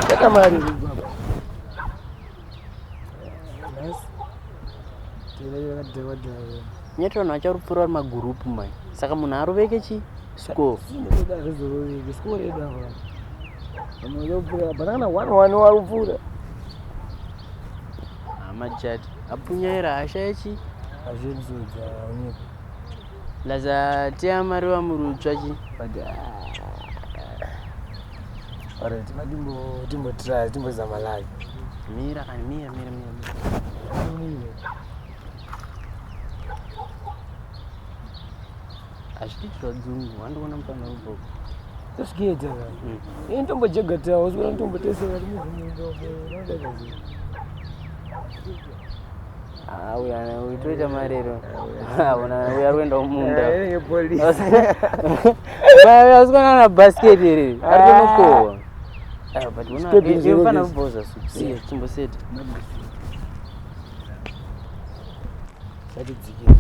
Tata mari baba. Nhasi. Tine yakadhewa dhewa. Nyati vanhu vacharupfura vari magurupu mai. Saka munhu aroveke chi score. Sinoda zvizoroveke score yedu apa. Vamwe vachapfura hapana kana one one warupfura. Hama jati. Apunyaira hasha yechi. Hazvinzudza unyika. Laza teya mariwa murutsva chi. But alright, timbo timbo try, timbozama live. Mira kani mira mira mira. mira. Hazvidi zvadzungu, wandiona mufana ruboko. Tosviketa ka. Ini tombojegatawo, usikona tombotesera timuzvimunda unoda kazi. Ah, uya uyu toita marero. Una uya ari kuenda kumunda. Inenge police. Uya usikona na basket here. Ari kunokohwa. Ah, but una Step in iwe mfana zero kubhoza su. Siya chimboseta. Satidzikire.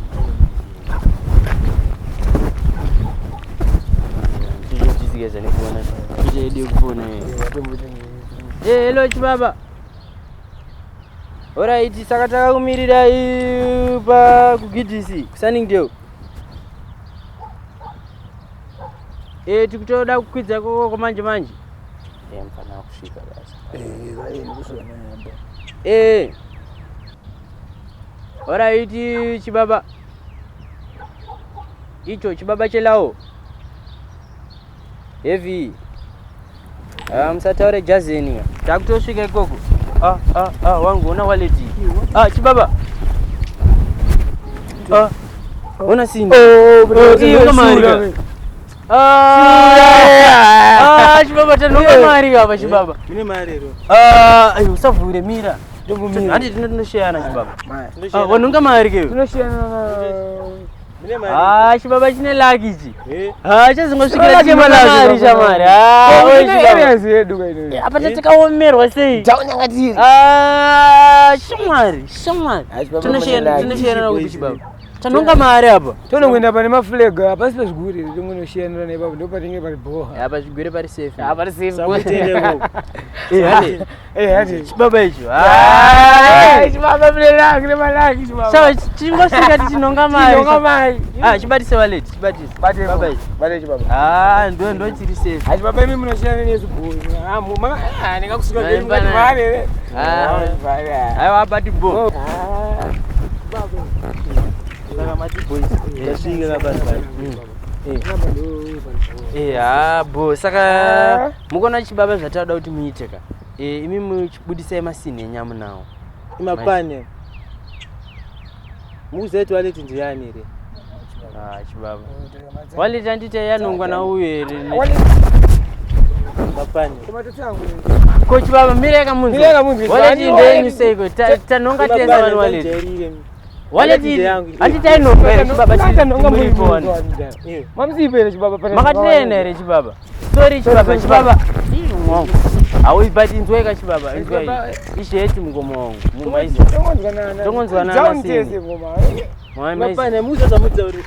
Tichizigeza nekuona. Tichedi kupona. Eh, hello chibaba. Alright, saka takakumirirai pa kuGDC, kuSunningdale. Eh, tikutoda kukwidza ikoko manje manje. Eh, mfana kusvika basi. Eh, vaeni kusvika nayamba. Eh. Alright, chibaba. Icho chibaba chelawo. Heavy. Ah, musataure jazeni. Takutosvika ikoko. Ah, ah, ah, wangu ona wallet. Ah, chibaba. Ah. Ona sini. Oh, Oh, iyo mari ka. Ah, ah, chibaba tanonga mari apa chibaba. Mune mari ero. Ah, ayo usavhure mira. Ndombomira. Handi tinosheyana chibaba. Mari. Ah, wanonga mari ke. Tinoshiyana na Mune mari. Ah, chibaba chine lucky ichi. Eh. Ah, chazingosvikira Lucky chine mari baba. shamari. Ah, oye Ine chibaba. areas yedu ka ino. Apa tatakaomerwa sei? Taunyangatiri. Ah, shamwari, shamwari. Ah, chibaba Tinosheyana, mune lucky. tinosheyana kupi chibaba? Tanonga mari apa. Tonongoenda pane maflag hapasi pezvigure tongonoshiyanira neipapo ndo patinge pari bhoha. Apa zvigwere pari safe. Ah, pari safe. Samutende ikoko. Eh, hande. Eh, hati. Chibaba icho. Ah, Ah. chibaba mune lucky nemalaki chibaba. Sawa, chingosvika tichinonga mari. Chinonga mari. Ah, chibatise wallet, chibatise. Bate Baba ichi. Bate chibaba. Ah, ndo ndo chiri safe. Hachi baba imi munoshiyana nezvigure. Ah, mu maka ah ndingakusuka Ai, kwenyu ngati pana. mari here. Ah. Mari. Aiwa bati bo. Ah. Baba. Saka mati boys. Tasvika kabasa. Baba ndo pari bhoha. Eh, ah, bo. Saka Ah. mukuona chibaba zvatauda kuti muite ka. Eh, imi muchibudisai masini enyu amunawo. Imapane. Mukuziva kuti wallet ndiyani here? Ah, chibaba. Wallet handiti yanongwa nauyu here. Mapane. Ko chibaba mirai kamunzwa. Mirai kamunzwa. Wallet Ani ndenyu seiko? Tanonga tese vanhu wallet. Jairire. Wallet ndeyangu. handiti ainongwa here chibaba chiripo wani. Iyo. Mamusipo here chibaba pane Makatirena here chibaba? Sorry chibaba, chibaba. Ii, mwangu. Aui but inzwai chibaba, inzwai. Isheti mukoma wangu. Mumaizi. Tongonzwanana. Tongonzwanana Down sini. tese ngoma. Mwamaizi. Mapane mukuziva zvamudza kuti